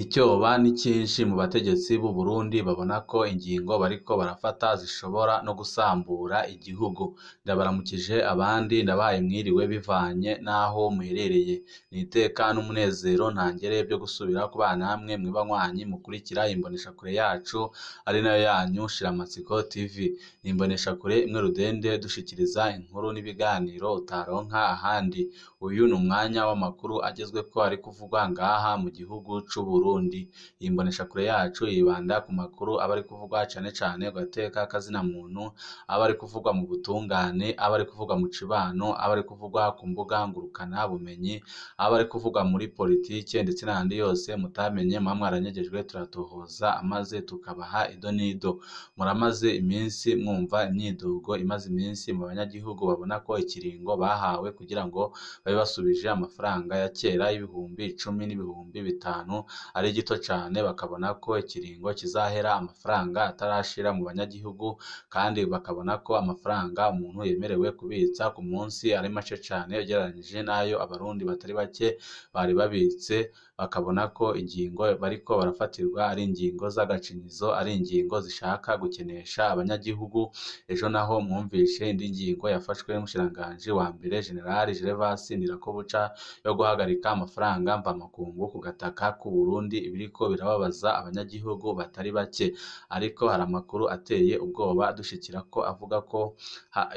Icyoba ni cyinshi mu bategetsi b'u Burundi babona ko ingingo bariko barafata zishobora no gusambura igihugu. Ndabaramukije abandi ndabahaye mwiriwe bivanye n'aho muherereye. Ni iteka n'umunezero ntangere byo gusubira kubana namwe mwibanywanyi mukurikira imboneshakure yacu ari nayo yanyu Shiramatsiko TV. Ni imboneshakure imwe rudende dushikiriza inkuru n'ibiganiro utaronka ahandi. Uyu ni umwanya w'amakuru agezweko ari kuvugwa ngaha mu gihugu c'u Burundi. Iyi mboneshakure yacu yibanda ku makuru aba ari kuvugwa cane cane ku gateka k'azina muntu, aba ari kuvugwa mu butungane, aba ari kuvugwa mu cibano, aba ari kuvugwa ku mbuga ngurukana bumenyi, aba ari kuvugwa muri politike ndetse n'ahandi yose mutamenye muba mwaranyegejwe turatohoza maze tukabaha ido n'ido. Muramaze iminsi mwumva imyidogo imaze iminsi mu banyagihugu babona ko ikiringo bahawe kugira ngo babe basubije amafaranga ya kera y'ibihumbi 10 n'ibihumbi 5 ari gito cane, bakabona ko ikiringo kizahera amafaranga atarashira mu banyagihugu, kandi bakabona ko amafaranga umuntu yemerewe kubitsa ku munsi ari make cane ugereranije n'ayo abarundi batari bake bari babitse, bakabona ko ingingo bariko barafatirwa ari ingingo z'agacinyizo, ari ingingo zishaka gukenesha abanyagihugu. Ejo naho mwumvishe indi ngingo yafashwe n'umushikiranganji wa mbere Jenerali Gervas Ndirakobuca yo guhagarika amafaranga mvamakungu ku gataka k'u Burundi, ibiriko birababaza abanyagihugu batari bake. Ariko hari amakuru ateye ubwoba adushikira ko avuga ko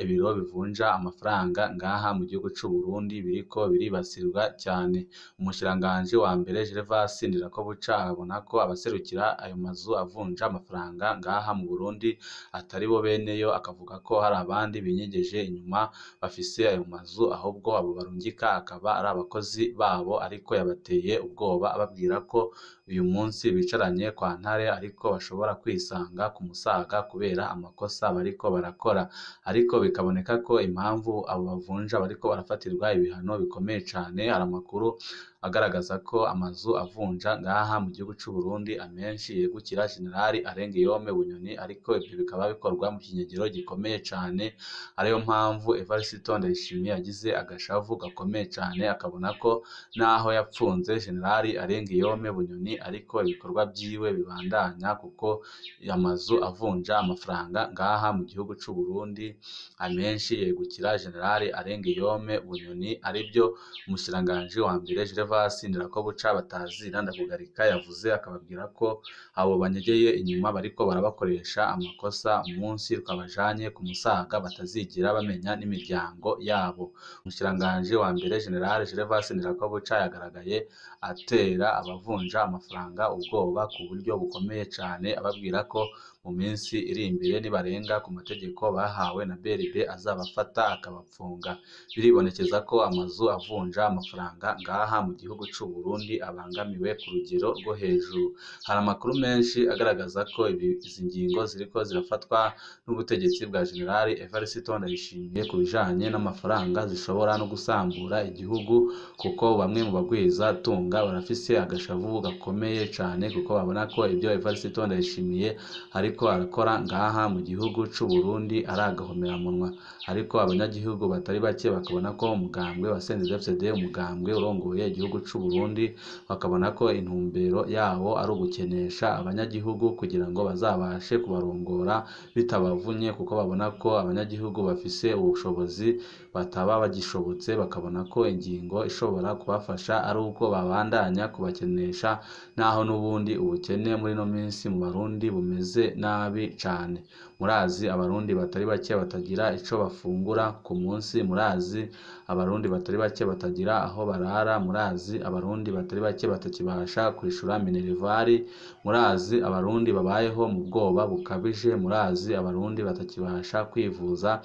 ibiro bivunja amafaranga ngaha mu gihugu c'u Burundi biriko biribasirwa cane. Umushikiranganji wa mbere Gervas Ndirakobuca abona ko abaserukira ayo mazu avunja amafaranga ngaha mu Burundi atari bo beneyo, akavuga ko hari abandi binyegeje inyuma bafise ayo mazu, ahubwo abo barungika akaba ari abakozi babo, ariko yabateye ubwoba ababwira ko uyu munsi bicaranye kwa Ntare ariko bashobora kwisanga ku musaga kubera amakosa bariko barakora. Ariko bikaboneka ko impamvu abo bavunja bariko barafatirwa ibihano bikomeye cane, hari amakuru agaragaza ko amazu avunja ngaha mu gihugu c'u Burundi amenshi yegukira Jenerali Arengiyome Bunyoni, ariko ivyo bikaba bikorwa mu kinyegero gikomeye cane, ariyo mpamvu Evariste Ndayishimiye yagize agashavu gakomeye cane, akabona ko naho yapfunze Jenerali Arengiyome Bunyoni ariko ibikorwa vyiwe bibandanya, kuko amazu avunja amafaranga ngaha mu gihugu c'u Burundi amenshi yegukira Jenerali Arengiyome Bunyoni, arivyo umushikiranganji wa mbere Gervas Ndirakobuca batazira Ndakugarika yavuze, akababwira ko abo banyegeye inyuma bariko barabakoresha amakosa, umunsi twabajanye ku musaga batazigera bamenya n'imiryango yabo. Umushikiranganji wa mbere Jenerali Gervas Ndirakobuca yagaragaye atera abavunja amafaranga ubwoba ku buryo bukomeye cane, ababwira ko mu minsi iri imbere nibarenga ku mategeko bahawe na BRB azabafata akabapfunga. Biribonekeza ko amazu avunja amafaranga ngaha mu gihugu c'u Burundi abangamiwe ku rugero rwo hejuru. Hari amakuru menshi agaragaza ko izi ngingo ziriko zirafatwa n'ubutegetsi bwa Jenerali Evariste Ndayishimiye ku bijanye n'amafaranga zishobora no gusambura igihugu, kuko bamwe mu bagwizatunga barafise agashavu gakomeye cane, kuko babona ko ivyo Evariste Ndayishimiye ariko arakora ngaha mu gihugu c'u Burundi ari agahomeраmunwa. Ariko abanyagihugu batari bake bakabona ko umugambwe wa CNDD-FDD, umugambwe urongoye igihugu c'u Burundi, bakabona ko intumbero yawo ari ugukenesha abanyagihugu kugira ngo bazabashe kubarongora bitabavunye, kuko babona ko abanyagihugu bafise ubushobozi bataba bagishobotse, bakabona ko ingingo ishobora kubafasha ari uko babandanya kubakenesha, naho n'ubundi ubukene muri ino minsi mu Barundi bumeze nabi cane. Murazi abarundi batari bake batagira ico bafungura ku munsi, murazi abarundi batari bake batagira aho barara, murazi abarundi batari bake batakibasha kwishura minervari, murazi abarundi babayeho mu bwoba bukabije, murazi abarundi batakibasha kwivuza.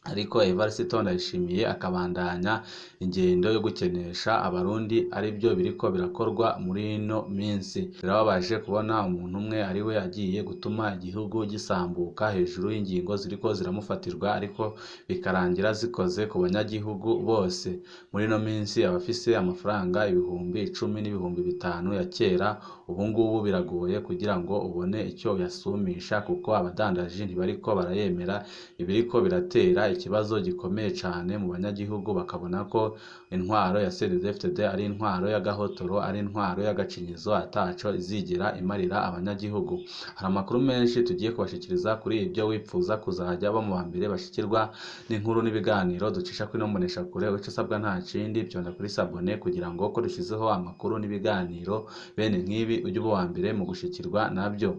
Ariko Evariste Ndayishimiye akabandanya ingendo yo gukenesha abarundi, arivyo biriko birakorwa muri ino minsi. Birababaje kubona umuntu umwe ariwe agiye gutuma igihugu gisambuka hejuru y'ingingo ziriko ziramufatirwa, ariko bikarangira zikoze ku banyagihugu bose. Muri ino minsi abafise amafaranga ibihumbi 10 n'ibihumbi 5 ya kera, ubungubu biragoye kugira ngo ubone icyo uyasumisha, kuko abadandaji ntibariko barayemera, ibiriko biratera ikibazo gikomeye cane mu banyagihugu, bakabona ko intwaro ya CNDD-FDD ari intwaro y'agahotoro, ari intwaro y'agacinyizo ataco izigera imarira abanyagihugu. Hari amakuru menshi tugiye kubashikiriza kuri ibyo. Wipfuza kuzajya bo mu bambere bashikirwa n'inkuru n'ibiganiro ducisha kuri ino mboneshakure, ico usabwa nta kindi, vyonda kuri s'abonner kugira ngo ko dushizeho amakuru n'ibiganiro bene nk'ibi ujye uba uwa mbere mu gushikirwa nabyo.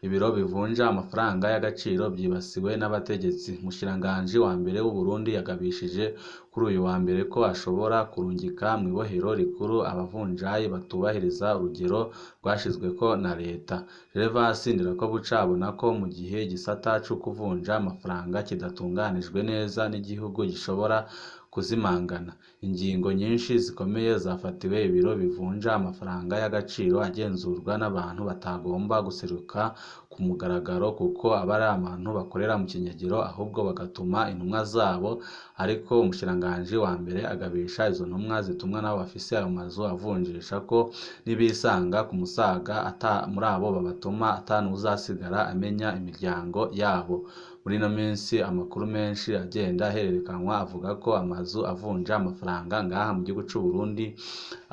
Ibiro bivunja amafaranga y'agaciro byibasiwe n'abategetsi. Umushikiranganji wa mbere w'u Burundi yagabishije kuri uyu wa mbere ko ashobora kurungika mw'ibohero rikuru abavunjayi batubahiriza urugero rwashizweko na leta. Gervas Ndirakobuca abona ko mu gihe igisata co kuvunja amafaranga kidatunganijwe neza n'igihugu gishobora kuzimangana. Ingingo nyinshi zikomeye zafatiwe ibiro bivunja amafaranga y'agaciro agenzurwa n'abantu batagomba guseruka ku mugaragaro kuko aba ari abantu bakorera mu kinyegero, ahubwo bagatuma intumwa zabo. Ariko umushikiranganji wa mbere agabisha izo ntumwa zitumwa n'abo bafise ayo mazu avunjisha ko nibisanga ku musaga ata muri abo babatuma ata n'uwuzasigara amenya imiryango yabo. Muri ino minsi amakuru menshi agenda ahererekanwa avuga ko amazu avunja amafaranga ngaha mu gihugu c'u Burundi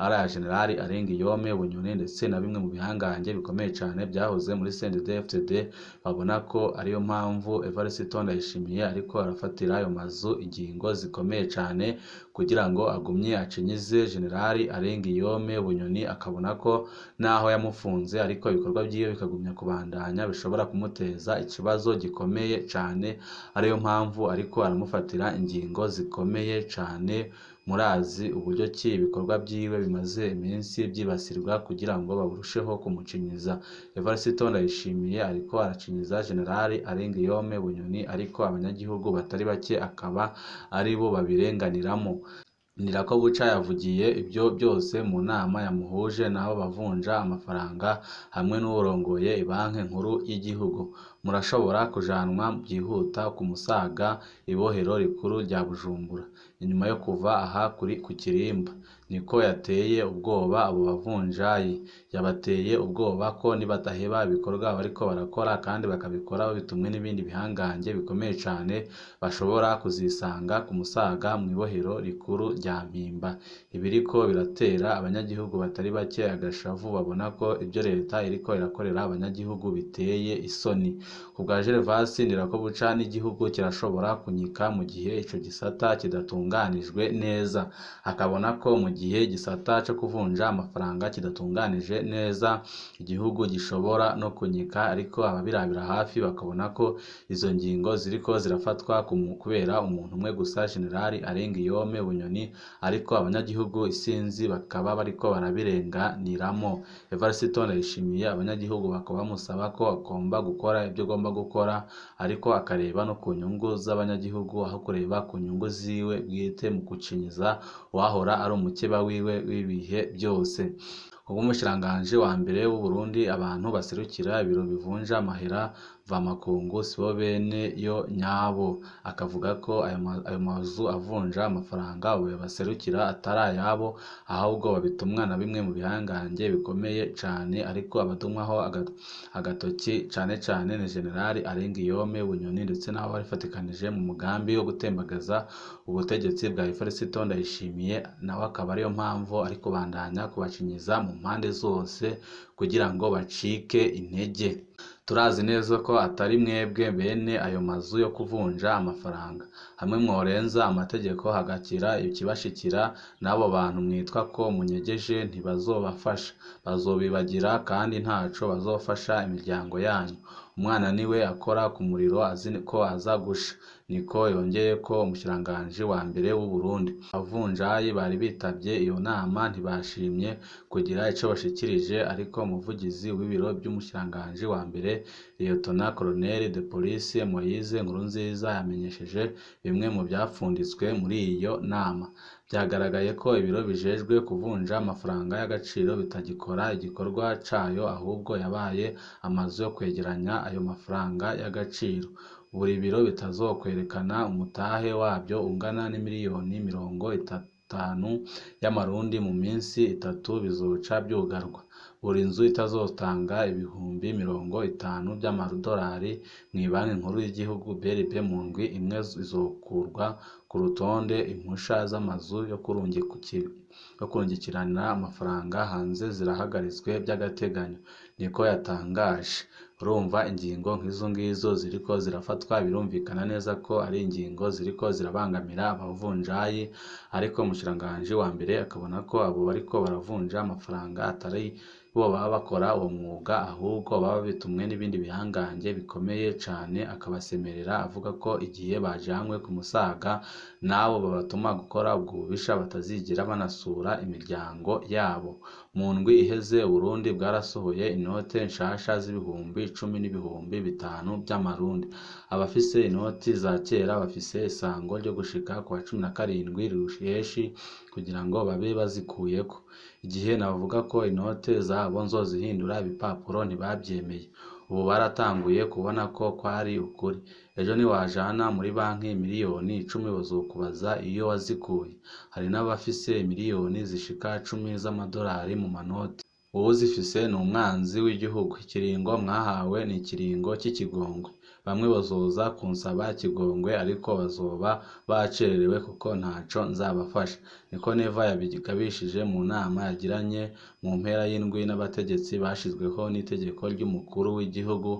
ari aya Generali Arengiyome Bunyoni ndetse na bimwe mu bihangange bikomeye cane byahoze muri CNDD-FDD. Babona ko ariyo mpamvu Evariste Ndayishimiye ariko arafatira ayo mazu ingingo zikomeye cane kugira ngo agumye acinyize Generali Arengiyome Bunyoni, akabona ko naho yamufunze ariko ibikorwa vyiwe bikagumya kubandanya bishobora kumuteza ikibazo gikomeye cane, ariyo mpamvu ariko aramufatira ingingo zikomeye cane. Murazi uburyo ki ibikorwa vyiwe bimaze iminsi vyibasirwa kugira ngo barusheho kumucinyiza. Evariste Ndayishimiye ariko aracinyiza Generali Arengiyome Bunyoni, ariko abanyagihugu batari bake akaba aribo babirenganiramo. Ndirakobuca yavugiye ibyo byose mu nama yamuhuje n'abo bavunja amafaranga hamwe n'uwurongoye Ibanki Nkuru y'igihugu. Murashobora kujanwa byihuta ku Musaga, ibohero rikuru rya Bujumbura, inyuma yo kuva aha kuri ku Kirimba. Niko yateye ubwoba abo bavunjayi. Yabateye ubwoba ko nibataheba ibikorwa bariko barakora kandi bakabikora babitumwe n'ibindi bihangange bikomeye cane, bashobora kuzisanga ku Musaga mw'ibohero rikuru rya Mpimba. Ibiriko biratera abanyagihugu batari bake agashavu, babona ko ibyo leta iriko irakorera abanyagihugu biteye isoni. Ku bwa Gervas Ndirakobuca, n'igihugu kirashobora kunyika mu gihe ico gisata kidatunganijwe neza. Akabona ko mu gihe igisata co kuvunja amafaranga kidatunganije neza igihugu gishobora no kunyika, ariko ababirabira hafi bakabona ko izo ngingo ziriko zirafatwa kubera umuntu umwe gusa, Generali Arengiyome Bunyoni, ariko abanyagihugu isinzi bakaba bariko barabirenganiramo. Evariste Ndayishimiye abanyagihugu bakaba bamusaba ko agomba gukora ibyo agomba gukora, ariko akareba no ku nyungu z'abanyagihugu aho kureba ku nyungu ziwe bwite mu gucinyiza uwahora ari umukeba wiwe w'ibihe byose. Kubw'umushikiranganji wa mbere w'u Burundi, abantu baserukira ibiro bivunja amahera mvamakungu sibo bene yo nyabo. Akavuga ko ayo mazu avunja amafaranga abo baserukira atari ayabo, ahubwo babitumwa na bimwe mu bihangange bikomeye cane, ariko abatumwaho agatoki cane cane ni Generali Arengiyome Bunyoni ndetse n'abo bafatikanije mu mugambi wo gutembagaza ubutegetsi bwa Evariste Ndayishimiye, nawe akaba ariyo mpamvu ari kubandanya kubacinyiza mu mpande zose kugira ngo bacike intege. Turazi neza ko atari mwebwe bene ayo mazu yo kuvunja amafaranga. Hamwe mworenza amategeko hagakira ikibashikira, n'abo bantu mwitwa ko munyegeje ntibazobafasha, bazobibagira kandi ntaco bazofasha imiryango yanyu. Umwana niwe akora ku muriro azi ko aza gusha. Niko yongeyeko umushikiranganji wa mbere w'u Burundi. Abavunjayi bari bitavye iyo nama ntibashimye kugira ico bashikirije, ariko umuvugizi w'ibiro vy'umushikiranganji wa mbere, Liyetona Koloneli de Police Moise Nkurunziza, yamenyesheje bimwe mu vyapfunditswe muri iyo nama. Vyagaragaye ko ibiro bijejwe kuvunja amafaranga y'agaciro bitagikora igikorwa cayo, ahubwo yabaye amazu yo kwegeranya ayo mafaranga y'agaciro. Buri biro bitazokwerekana umutahe wabyo ungana n'imiliyoni 50 y'amarundi mu minsi 3 bizoca vyugarwa. Buri nzu itazotanga 50,000 by'amadolari mw'ibanki nkuru y'igihugu BRB mu ndwi imwe izokurwa ku rutonde. Impusha z'amazu yo kurungikirana amafaranga hanze zirahagaritswe by'agateganyo, niko yatangaje. Urumva ingingo nk'izo ngizo ziriko zirafatwa, birumvikana neza ko ari ingingo ziriko zirabangamira abavunjayi, ariko umushikiranganji wa mbere akabona ko abo bariko baravunja amafaranga atari bo baba bakora uwo mwuga, ahubwo baba bitumwe n'ibindi bihangange bikomeye cane, akabasemerera avuga ko igihe bajanywe ku musaga n'abo babatuma gukora ubwo bubisha batazigera banasura imiryango yabo. Mu ndwi iheze Uburundi bwarasohoye inote nshasha z'10,000 n'ibihumbi 5 vy'amarundi. Abafise inoti za kera bafise isango ryo gushika kuwa 17 Ruheshi kugira ngo babe bazikuyeko. Igihe navuga ko inote zabo nzozihindura ibipapuro ntibavyemeye. Ubu baratanguye kubona ko kwari ukuri. Ejo niwajana muri banki 10,000,000 bazokubaza iyo wazikuye. Hari n'abafise miliyoni zishika 10 z'amadolari mu manoti. Uwuzifise ni umwanzi w'igihugu. Ikiringo mwahawe ni ikiringo c'ikigongwe. Bamwe bazoza kunsaba ikigongwe ariko bazoba bacererewe kuko ntaco nzabafasha. Niko Neva yabigabishije mu nama yagiranye mu mpera y'indwi n'abategetsi bashizweho n'itegeko ry'umukuru w'igihugu,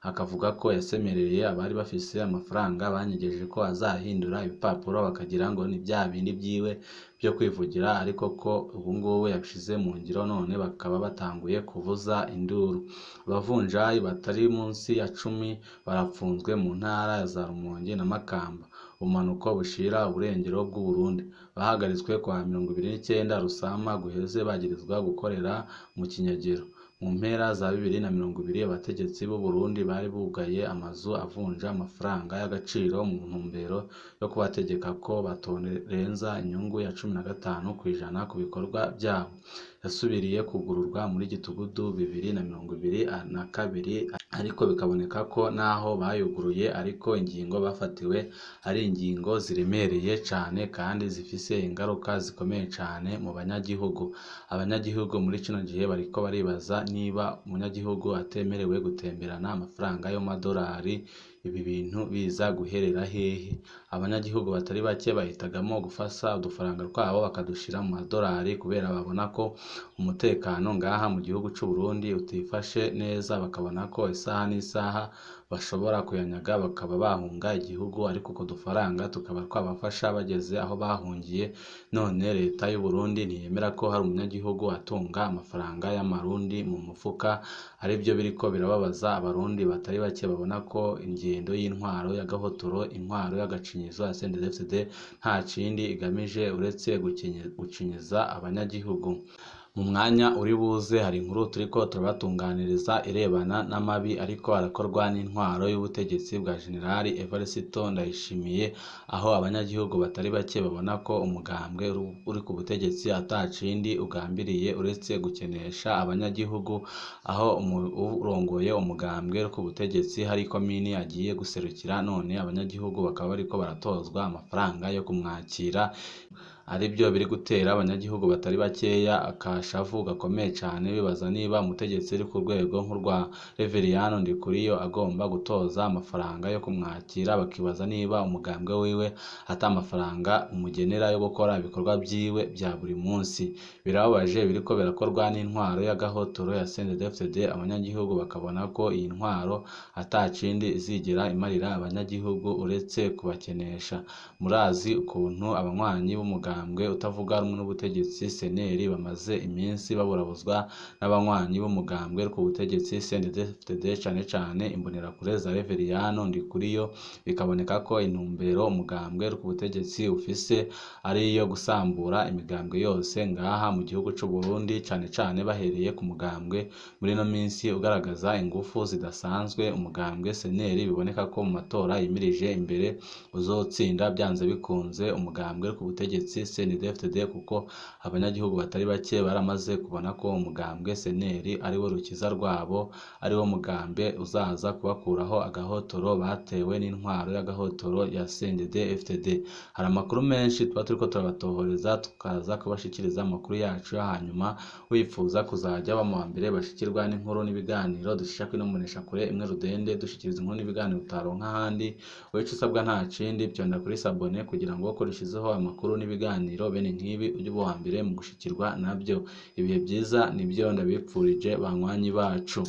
akavuga ko yasemereye abari bafise amafaranga banyegeje ko azahindura ibipapuro bakagira ngo ni vya bindi vyiwe vyo kwivugira, ariko ko ubungubu yabishize mu ngiro none bakaba batanguye kuvuza induru. Abavunjayi batari munsi ya 10 barapfunzwe mu ntara ya za Rumonge na Makamba, ubumanuko bushira uburengero bw'Uburundi. Bahagaritswe kuwa 29 Rusama guheze bagirizwa gukorera mu kinyegero. Mu mpera za 2020 abategetsi b'Uburundi bari bugaye amazu avunja amafaranga y'agaciro mu ntumbero yo kubategeka ko batorenza inyungu ya 15% ku bikorwa vyabo. Yasubiriye kugururwa muri Gitugudu 2022, ariko bikaboneka ko naho bayuguruye ariko ingingo bafatiwe ari ingingo ziremereye cane kandi zifise ingaruka zikomeye cane mu banyagihugu. Abanyagihugu muri kino gihe bariko baribaza niba umunyagihugu atemerewe gutemberana amafaranga y'amadolari, ibi bintu biza guherera hehe? Abanyagihugu batari bake bahitagamo gufasa udufaranga twabo bakadushira mu madolari kubera babona ko umutekano ngaha mu gihugu c'Uburundi utifashe neza, bakabona ko isaha n'isaha bashobora kuyanyaga bakaba bahunga igihugu, ariko utwo dufaranga tukaba twabafasha bageze aho bahungiye. None leta y'Uburundi ntiyemera ko hari umunyagihugu atunga amafaranga y'amarundi mu mufuka, arivyo biriko birababaza abarundi batari bake babona ko ingendo y'intwaro y'agahotoro, intwaro y'agacinyizo ya CNDD-FDD nta kindi igamije uretse gucinyiza abanyagihugu. Mu mwanya uri buze hari inkuru turiko turabatunganiriza irebana n'amabi ariko arakorwa n'intwaro y'ubutegetsi bwa Generali Evariste Ndayishimiye, aho abanyagihugu batari bake babona ko umugambwe uri ku butegetsi ata kindi ugambiriye uretse gukenesha abanyagihugu, aho urongoye umugambwe uri ku butegetsi hari komini agiye guserukira, none abanyagihugu bakaba bariko baratozwa amafaranga yo kumwakira, aribyo biri gutera abanyagihugu batari bakeya akashavu gakomeye cane, bibaza niba umutegetsi uri ku rwego nk'urwa Reveriyano Ndikuriyo agomba gutoza amafaranga yo kumwakira, bakibaza niba umugambwe wiwe ata mafaranga umugenera yo gukora ibikorwa vyiwe vya buri munsi. Birababaje biriko birakorwa n'intwaro y'agahotoro ya CNDD-FDD, abanyagihugu bakabona ko iyi ntwaro ata kindi izigera imarira abanyagihugu uretse kubakenesha. Murazi ukuntu abanywanyi b'umugambwe utavuga rumwe n'ubutegetsi CNL bamaze iminsi baburabuzwa n'abanywanyi b'umugambwe ku butegetsi CNDD-FDD, cane cane imbonerakure za Reveriyano Ndikuriyo, bikaboneka ko intumbero umugambwe ku butegetsi ufise ari iyo gusambura imigambwe yose ngaha mu gihugu c'u Burundi, cane cane bahereye ku mugambwe muri ino minsi ugaragaza ingufu zidasanzwe, umugambwe CNL biboneka ko mu matora yimirije imbere uzotsinda byanze bikunze umugambwe ku butegetsi CNDD-FDD, kuko abanyagihugu batari bake baramaze kubona ko umugambwe CNL ariwo rukiza rwabo, ariwo mugambwe uzaza kubakuraho agahotoro batewe n'intwaro y'agahotoro ya CNDD-FDD. Hari amakuru menshi tuba turiko turabatohoreza, tukaza kubashikiriza amakuru yacu yo hanyuma. Wifuza kuzajya uba mu mbere bashikirwa n'inkuru n'ibiganiro dushisha kuri ino mboneshakure imwe rudende, dushikiriza inkuru n'ibiganiro utaronka ahandi. Wowe ico usabwa nta kindi, vyonda kuri sabone kugira ngo ko dushizeho amakuru n'ibiganiro bene nk'ibi ujye uba uwa mbere mu gushikirwa nabyo. Ibihe byiza nibyo ndabipfurije banywanyi bacu.